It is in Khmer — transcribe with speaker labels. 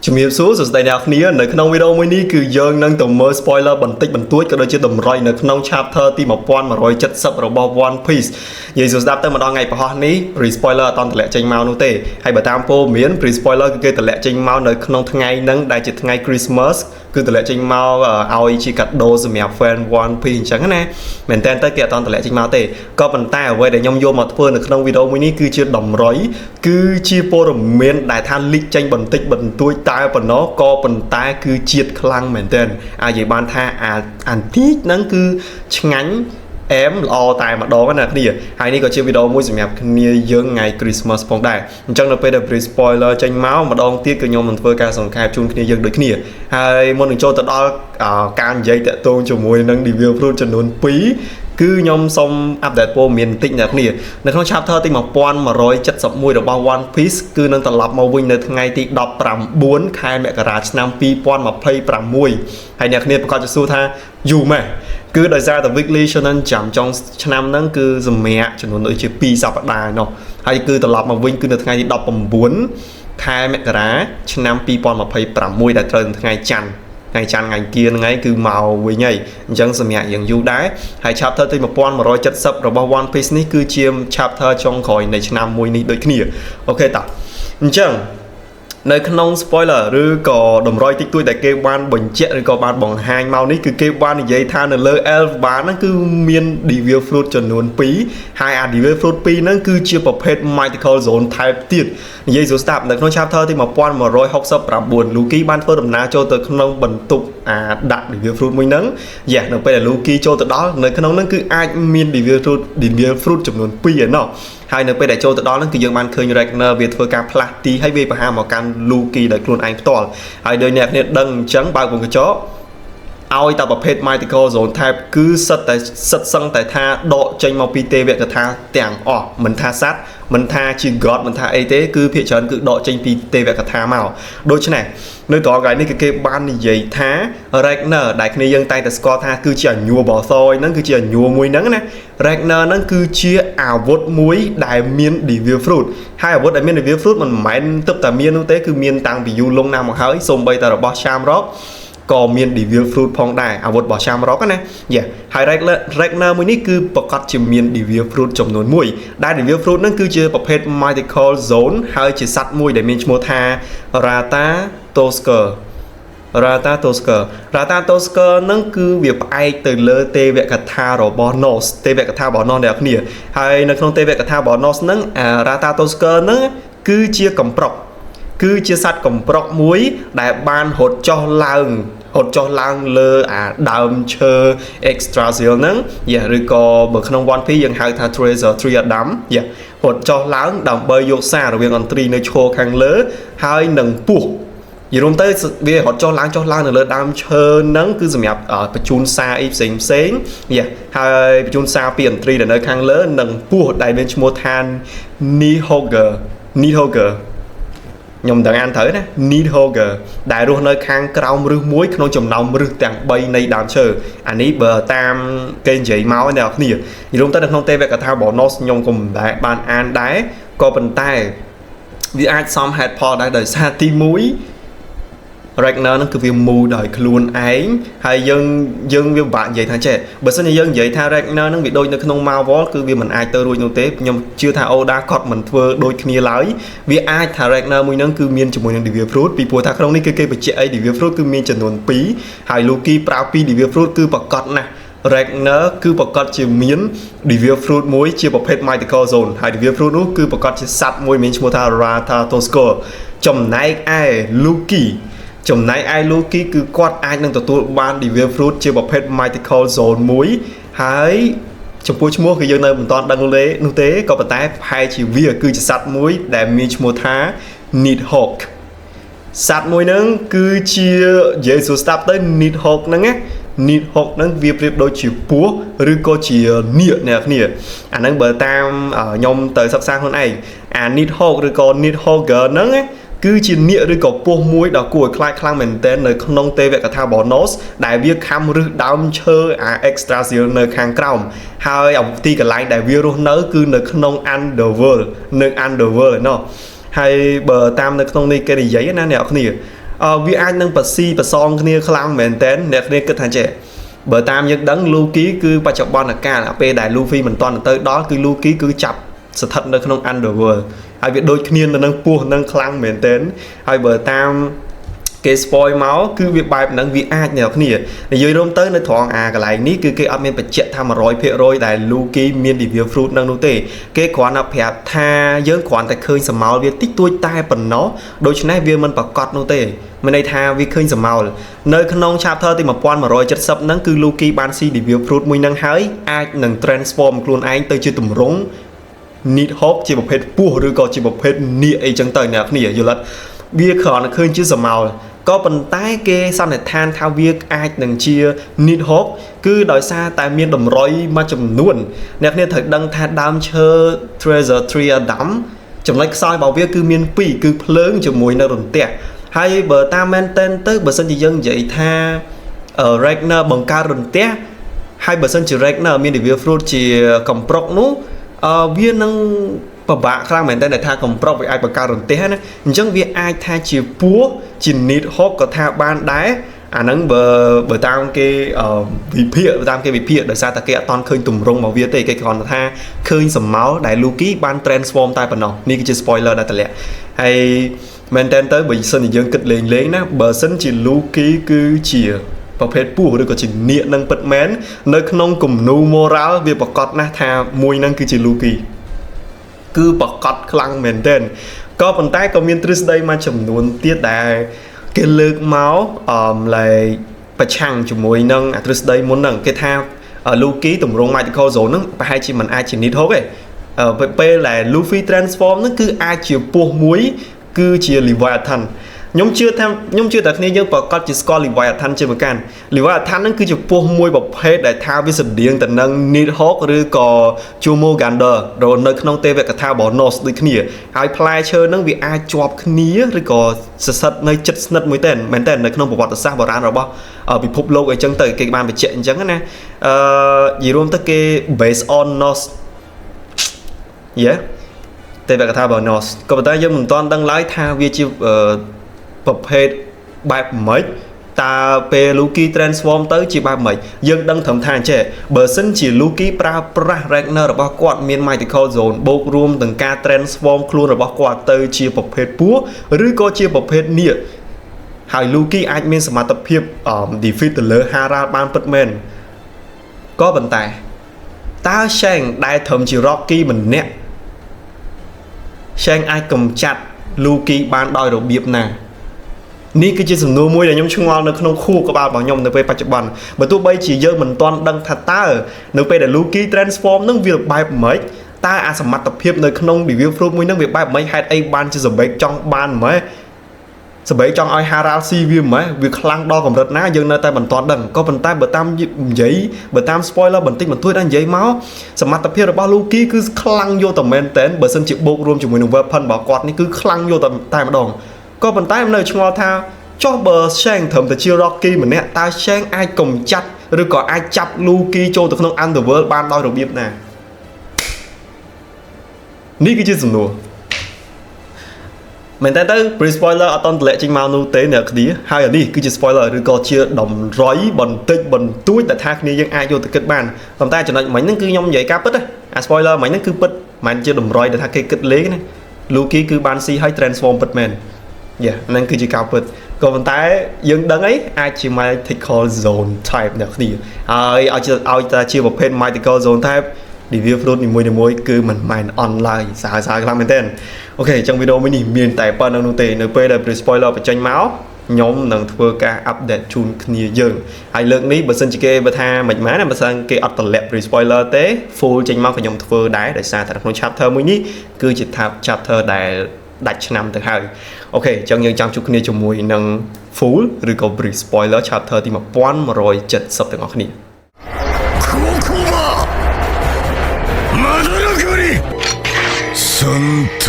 Speaker 1: ជំរាបសួរសួស្តីអ្នកគ្នានៅក្នុងវីដេអូមួយនេះគឺយើងនឹងទៅមើល spoiler បន្តិចបន្តួចក៏ដូចជាតម្រុយនៅក្នុង chapter ទី1170របស់ One Piece និយាយសួរស្ដាប់ទៅម្ដងថ្ងៃប្រហោះនេះ pre spoiler អត់តតម្លាក់ចេញមកនោះទេហើយបើតាមព័ត៌មាន pre spoiler គឺគេតម្លាក់ចេញមកនៅក្នុងថ្ងៃហ្នឹងដែលជាថ្ងៃ Christmas គឺតម្លាក់ចេញមកឲ្យជាកាដូសម្រាប់ fan One Piece អញ្ចឹងណាមែនតើទៅគេអត់តតម្លាក់ចេញមកទេក៏ប៉ុន្តែអ្វីដែលខ្ញុំយកមកធ្វើនៅក្នុងវីដេអូមួយនេះគឺជាតម្រុយគឺជាព័ត៌មានដែលថាលិចចេញបន្តិចបន្តួចតែប៉ុណ្ណោះក៏ប៉ុន្តែគឺជាតិខ្លាំងមែនទែនអាចនិយាយបានថាអាអាន់តិចហ្នឹងគឺឆ្ងាញ់អែមល្អតែម្ដងណាគ្នាហើយនេះក៏ជាវីដេអូមួយសម្រាប់គ្នាយើងថ្ងៃ Christmas ផងដែរអញ្ចឹងនៅពេលដែល pre spoiler ចេញមកម្ដងទៀតគឺខ្ញុំនឹងធ្វើការសង្ខេបជូនគ្នាយើងដូចគ្នាហើយមុននឹងចូលទៅដល់ការនិយាយតាក់ទងជាមួយនឹង Devil Fruit ចំនួន2គឺខ្ញុំសូម update ព័ត៌មានបន្តិចអ្នកគ្នានៅក្នុង chapter ទី1171របស់ One Piece គឺនឹងត្រឡប់មកវិញនៅថ្ងៃទី19ខែមករាឆ្នាំ2026ហើយអ្នកគ្នាប្រកាសជាសួរថាយូរម៉េះគឺដោយសារតែ Weekly Shonen ចាំចុងឆ្នាំហ្នឹងគឺសម្រាប់ចំនួនដូចជា2សប្តាហ៍នោះហើយគឺត្រឡប់មកវិញគឺនៅថ្ងៃទី19ខែមករាឆ្នាំ2026ដែលត្រូវនឹងថ្ងៃច័ន្ទថ្ងៃច័ន្ទថ្ងៃអង្គារហ្នឹងឯងគឺមកវិញហើយអញ្ចឹងសម្រាប់យើងយូរដែរហើយ chapter ទី1170របស់ One Piece នេះគឺជា chapter ចុងក្រោយនៃឆ្នាំមួយនេះដូចគ្នាOK តោះអញ្ចឹងនៅក្នុង spoiler ឬក៏តម្រុយតិចតួចដែលគេបានបញ្ជាក់ឬក៏បានបង្ហាញមកនេះគឺគេបាននិយាយថានៅលើ Elbaf ហ្នឹងគឺមាន Devil Fruit ចំនួន2ហើយអា Devil Fruit 2ហ្នឹងគឺជាប្រភេទ Mythical Zone type ទៀតនិយាយស្រួលស្ដាប់នៅក្នុង chapter ទី1169 Luffy បានធ្វើដំណើរចូលទៅក្នុងបន្ទប់អាដាក់ Devil Fruit មួយហ្នឹងយ៉ានៅពេលដែល Luffy ចូលទៅដល់នៅក្នុងហ្នឹងគឺអាចមាន Devil Fruit ចំនួន2ឯណោះហើយនៅពេលដែលចូលទៅដល់ហ្នឹងគឺយើងបានឃើញ Ragnar វាធ្វើការផ្លាស់ទីហើយវាប្រហារមកកាន់ Luffy ដោយខ្លួនឯងផ្ទាល់ហើយដោយអ្នកគ្នាដឹងអញ្ចឹងបើកវងកញ្ចក់ឲ្យតែប្រភេទ Mythical Zone type គឺសិតតែសិតសឹងតែថាដកចេញមកពីទេវកថាទាំងអស់មិនថាសត្វមិនថាជា god មិនថាអីទេគឺភាគច្រើនគឺដកចេញពីទេវកថាមកដូច្នេះនៅត្រង់កន្លែងនេះគឺគេបាននិយាយថា Ragnar ដែលគ្នាយើងតែងតែស្គាល់ថាគឺជាអញួរបសយហ្នឹងគឺជាអញួមួយហ្នឹងណា Ragnar ហ្នឹងគឺជាអាវុធមួយដែលមាន Devil Fruit ហើយអាវុធដែលមាន Devil Fruit មិនមែនទើបតែមាននោះទេគឺមានតាំងពីយូរលង់ណាស់មកហើយសូម្បីតែរបស់ Shamrock ក៏មាន Devil Fruit ផងដែរអាវុធរបស់ Shamrock ណាយ៉ាហើយ Ragnar មួយនេះគឺប្រកាសជាមាន Devil Fruit ចំនួន1ដែល Devil Fruit ហ្នឹងគឺជាប្រភេទ Mythical Zone ហើយជាសត្វមួយដែលមានឈ្មោះថា Ratatoskr Ratatoskr Ratatoskr ហ្នឹងគឺវាផ្អែកទៅលើទេវកថារបស់ Norse ទេវកថារបស់ Norse អ្នកគ្នាហើយនៅក្នុងទេវកថារបស់ Norse ហ្នឹង Ratatoskr ហ្នឹងគឺជាកំប្រុកគឺជាសត្វកំប្រុកមួយដែលបានរត់ចុះឡើងរត់ចុះឡើងលើអាដើមឈើ Yggdrasil ហ្នឹងយ៉ាឬក៏បើក្នុង One Piece យើងហៅថា Treasure Tree Adam យ៉ារត់ចុះឡើងដើម្បីយកសាររវាងអន្ត្រីនៅឈរខាងលើហើយនឹងពស់និយាយរួមទៅវារត់ចុះឡើងចុះឡើងនៅលើដើមឈើហ្នឹងគឺសម្រាប់បញ្ជូនសារអីផ្សេងផ្សេងយ៉ាហើយបញ្ជូនសារពីអន្ត្រីដែលនៅខាងលើនិងពស់ដែលមានឈ្មោះថា Nidhoggur Nidhoggur ខ្ញុំមិនដឹងអានត្រូវណា Nidhoggur ដែលរស់នៅខាងក្រោមរឹសមួយក្នុងចំណោមរឹសទាំង3នៃដើមឈើអានេះបើតាមគេនិយាយមកអ្នកនរគ្នានិយាយរួមទៅនៅក្នុងទេវកថា Norse ខ្ញុំក៏មិនដែរបានអានដែរក៏ប៉ុន្តែវាអាចសមហេតុផលដែរដោយសារទី1 Ragnar ហ្នឹងគឺវាមូដោយខ្លួនឯងហើយយើងយើងវាពិបាកនិយាយថាចេះបើសិនជាយើងនិយាយថា Ragnar ហ្នឹងវាដូចនៅក្នុង Marvel គឺវាមិនអាចទៅរួចនោះទេខ្ញុំជឿថា Oda គាត់មិនធ្វើដូចគ្នាឡើយវាអាចថា Ragnar មួយហ្នឹងគឺមានជាមួយនឹង Devil Fruit ពីព្រោះថាក្នុងនេះគឺគេបញ្ជាក់អី Devil Fruit គឺមានចំនួន2ហើយ Luffy ប្រើ2 Devil Fruit គឺប្រកាសណាស់ Ragnar គឺប្រកាសជាមាន Devil Fruit មួយជាប្រភេទ Mythical Zone ហើយ Devil Fruit នោះគឺប្រកាសជាសត្វមួយមានឈ្មោះថា Ratatoskr ចំណែកឯ Luffy ចំណែកឯ Luffy គឺគាត់អាចនឹងទទួលបាន Devil Fruit ជាប្រភេទ Mythical Zone មួយហើយចំពោះឈ្មោះគឺយើងនៅមិនទាន់ដឹងលេនោះទេក៏ប៉ុន្តែប្រហែលជាវាគឺជាសត្វមួយដែលមានឈ្មោះថា Nidhogg សត្វមួយហ្នឹងគឺជានិយាយស្រួលស្ដាប់ទៅ Nidhogg ហ្នឹងណា Nidhogg ហ្នឹងវាប្រៀបដូចជាពស់ឬក៏ជានាគអ្នកគ្នាអាហ្នឹងបើតាមខ្ញុំទៅសិក្សាខ្លួនឯងអា Nidhogg ឬក៏ Nidhoggur ហ្នឹងណាគឺជានាគឬក៏ពស់មួយដ៏គួរឲ្យខ្លាចខ្លាំងមែនទែននៅក្នុងទេវកថា Norse ដែលវាខំរឹសដើមឈើអា Yggdrasil នៅខាងក្រោមហើយទីកន្លែងដែលវារស់នៅគឺនៅក្នុង Underworld នៅ Underworld ឯណោះហើយបើតាមនៅក្នុងនេះគេនិយាយណាអ្នកគ្នា វាអាចនឹងប្រស៊ីប្រសងគ្នាខ្លាំងមែនតើអ្នកគ្នាគិតថាចេះបើតាមយើងដឹង Loki គឺបច្ចុប្បន្នកាលពេលដែល Luffy មិនទាន់ទៅដល់គឺ Loki គឺចាប់ស្ថិតនៅក្នុង Underworld ហើយវាដូចគ្នានៅនឹងពោះនឹងខ្លាំងមែនទែនហើយបើតាមគេ spoil មកគឺវាបែបហ្នឹងវាអាចអ្នកគ្នានិយាយរួមទៅនៅត្រង់អាកន្លែងនេះគឺគេអត់មានបញ្ជាក់ថា100%ដែល Loki មាន Devil Fruit នឹងនោះទេគេគ្រាន់តែប្រាប់ថាយើងគ្រាន់តែឃើញសមោលវាតិចតួចតែប៉ុណ្ណោះដូច្នេះវាមិនប្រកាសនោះទេមានន័យថាវាឃើញសមោលនៅក្នុង chapter ទី1170ហ្នឹងគឺ Loki បានស៊ី Devil Fruit មួយហ្នឹងហើយអាចនឹង transform ខ្លួនឯងទៅជាទម្រង់ Nidhogg ជាប្រភេទពស់ឬក៏ជាប្រភេទនាគអីចឹងទៅអ្នកគ្នាយល់អត់វាគ្រាន់តែឃើញជាសមោលក៏ប៉ុន្តែគេសន្និដ្ឋានថាវាអាចនឹងជា Nidhogg គឺដោយសារតែមានតម្រុយមួយចំនួនអ្នកគ្នាត្រូវដឹងថាដើមឈើ Treasure Tree Adam ចំណុចខ្សោយរបស់វាគឺមានពីរគឺភ្លើងជាមួយនៅរន្ទះហើយបើតាមមែនតែនទៅបើសិនជាយើងនិយាយថា Ragnar បង្កើតរន្ទះហើយបើសិនជា Ragnar មាន Devil Fruit ជាកំប្រុកនោះវានឹងពិបាកខ្លាំងមែនតើថាកំប្រុកវាអាចបង្កើតរន្ទះណាអញ្ចឹងវាអាចថាជាពស់ជា Nidhogg ក៏ថាបានដែរអាហ្នឹងបើបើតាមគេវិភាគតាមគេវិភាគដោយសារតែគេអត់តន់ឃើញទម្រង់របស់វាទេគេគ្រាន់តែថាឃើញសមោលដែល Loki បាន transform តែប៉ុណ្ណោះនេះគឺជា spoiler ដែលតម្លាក់ហើយមែនតើទៅបើសិនជាយើងគិតលេងលេងណាបើសិនជា Loki គឺជាប្រភេទពស់ឬក៏ជានាគនឹងពិតមែននៅក្នុងគំនូ moral វាប្រកាសណាស់ថាមួយនឹងគឺជា Loki គឺប្រកាសខ្លាំងមែនទែនក៏ប៉ុន្តែក៏មានទ្រឹស្ដីមួយចំនួនទៀតដែលគេលើកមកអមឡែកប្រឆាំងជាមួយនឹងអាទ្រឹស្ដីមុនហ្នឹងគេថា Loki ទម្រង់ Mythical Zone ហ្នឹងប្រហែលជាមិនអាចជា Nidhogg ទេពេលដែល Luffy transform ហ្នឹងគឺអាចជាពស់មួយគឺជា Leviathan ខ្ញុំជឿថាខ្ញុំជឿតែគ្នាយើងប្រកាសជាស្គាល់ Leviathan ជាប្រកាន់ Leviathan ហ្នឹងគឺជាពស់មួយប្រភេទដែលថាវាស្រដៀងទៅនឹង Nidhogg ឬក៏ Jormungandr នៅក្នុងទេវកថារបស់ Norse ដូចគ្នាហើយផ្លែឈើហ្នឹងវាអាចជាប់គ្នាឬក៏សសិតនៅចិត្តស្និទ្ធមួយតែមែនតើនៅក្នុងប្រវត្តិសាស្ត្របុរាណរបស់ពិភពលោកអីចឹងទៅគេបានបញ្ជាក់អញ្ចឹងណានិយាយរួមទៅគេ based on Norse yeah ទេវកថារបស់ Norse ក៏ប៉ុន្តែយើងមិនទាន់ដឹងឡើយថាវាជាប្រភេទបែបម៉េចតើពេល Loki transform ទៅជាបែបម៉េចយើងដឹងត្រឹមថាអញ្ចេះបើសិនជា Loki ប្រើប្រាស់ Ragnar របស់គាត់មាន Mythical Zone បូករួមទាំងការ transform ខ្លួនរបស់គាត់ទៅជាប្រភេទពស់ឬក៏ជាប្រភេទនាគហើយ Loki អាចមានសមត្ថភាព defeat ទៅលើ Harald បានពិតមែនក៏ប៉ុន្តែតើ Shanks ដែលត្រឹមជា Rocky ម្នាក់ Shanks អាចកម្ចាត់ Loki បានដោយរបៀបណានេះគឺជាសំណួរមួយដែលខ្ញុំឆ្ងល់នៅក្នុងខួរក្បាលរបស់ខ្ញុំនៅពេលបច្ចុប្បន្នបើទោះបីជាយើងមិនទាន់ដឹងថាតើនៅពេលដែល Loki transform នឹងវាបែបម៉េចតើអាសមត្ថភាពនៅក្នុង Devil Fruit មួយនឹងវាបែបម៉េចហេតុអីបានជាសម្បែកចង់បានម៉េចសម្បែកចង់ឲ្យ Harald ស៊ីវាម៉េចវាខ្លាំងដល់កម្រិតណាយើងនៅតែមិនទាន់ដឹងក៏ប៉ុន្តែបើតាមនិយាយបើតាម spoiler បន្តិចបន្តួចដល់និយាយមកសមត្ថភាពរបស់ Loki គឺខ្លាំងយកតែមែនតែនបើសិនជាបូករួមជាមួយនឹង weapon របស់គាត់នេះគឺខ្លាំងយកតែម្ដងក៏ប៉ុន្តែនៅឆ្ងល់ថាចុះបើ Shanks ត្រឹមតែជា Rocky ម្នាក់តើ Shanks អាចកម្ចាត់ឬក៏អាចចាប់ Loki ចូលទៅក្នុង Underworld បានដោយរបៀបណានេះគឺជាសំណួរមែនតើទៅ pre spoiler អត់តន់តម្លាក់ចេញមកនោះទេអ្នកគ្នាហើយអានេះគឺជា spoiler ឬក៏ជាតម្រុយបន្តិចបន្តួចដែលថាគ្នាយើងអាចយកទៅគិតបានប៉ុន្តែចំណុចមិញហ្នឹងគឺខ្ញុំនិយាយការពិតអា spoiler មិញហ្នឹងគឺពិតមិនជាតម្រុយដែលថាគេគិតលេងណា Loki គឺបានស៊ីឲ្យ transform ពិតមែនយ៉ាហ្នឹងគឺជាការពិតក៏ប៉ុន្តែយើងដឹងអីអាចជា mythical zone type អ្នកគ្នាហើយឲ្យតែជាប្រភេទ mythical zone type Devil Fruit នីមួយៗគឺមិនមែនអន់ឡើយសាហាវសាហាវខ្លាំងមែនទែន OK អញ្ចឹងវីដេអូមួយនេះមានតែប៉ុណ្្នឹងនោះទេនៅពេលដែល pre spoiler បញ្ចេញមកខ្ញុំនឹងធ្វើការ update ជូនគ្នាយើងហើយលើកនេះបើសិនជាគេបើថាមិនម៉ានបើសិនគេអត់តម្លាក់ pre spoiler ទេ full ចេញមកក៏ខ្ញុំធ្វើដែរដោយសារតែក្នុង chapter មួយនេះគឺជា chapter ដែលដាច់ឆ្នាំទៅហើយ OK អញ្ចឹងយើងចាំជួបគ្នាជាមួយនឹង full ឬក៏ pre spoiler chapter ទី1170ទាំងអស់គ្នា
Speaker 2: ここはマダラ狩り三刀